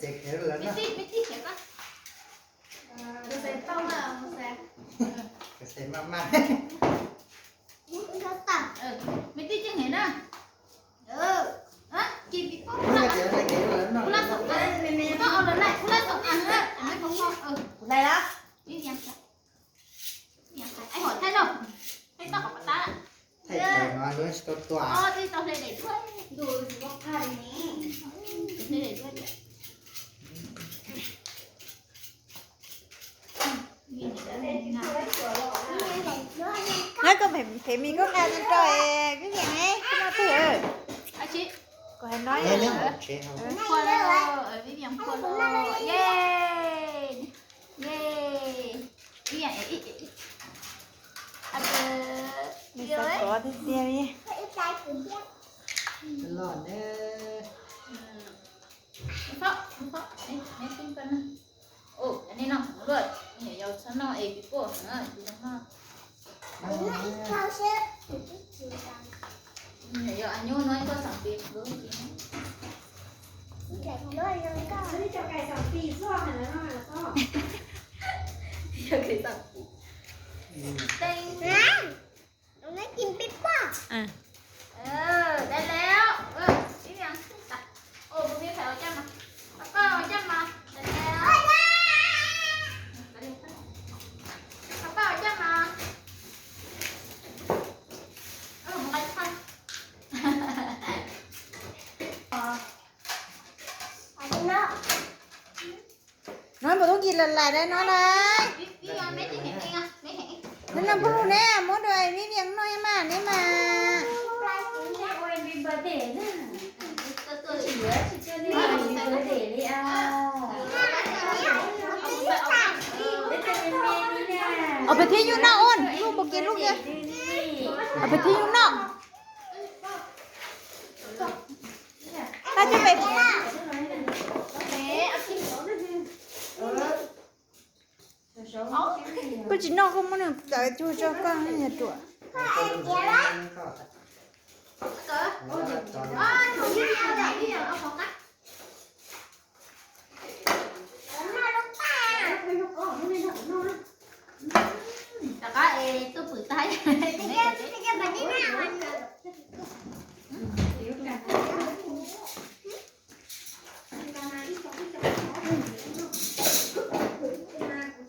Txev khiav lawm na. Txev maj maj. Kuv laj xom as na. Kuv laj xom as na. Ib hom thaij lauj, thaij toj qhov pas tab. Thaij tau no lub tsis tau tua. Thaij tau hle daim duab. Hle daim duab. Nab koj phem mis koj nqa rau es vib vias ne, koj noj twg? Koj hais no. Qhua lawm, vib vias qhua lawm, ye, ye, vib vias, nws xav kov tiag tiag li. Los ne. Ua, nej noj luaj, yog txhob noj es pib puaj heev, pib noj. Yog nyuj no ib koj xam pis lub ti. Yog kev xam pis. Teeb. Dai lawm. Ib vias, ua, kuv pib pais ua caj mas. Pab pab ua caj mas. Dai lawm. Pab pab ua caj mas. Mus nqa ib thaj. No puas tub nkis lawm lais dai no na. Neb noj phooj lus ne, muab dua vib vias noj mas neb mas. Ob peb thib nyuj noj ua, lub puas kis lub kiag. Ob peb thib nyuj noj. Tab coj pem. Koj tsis noj koj muab nws tawv cuag tso koj yog ruam. Rov qab es tuaj pwm tag.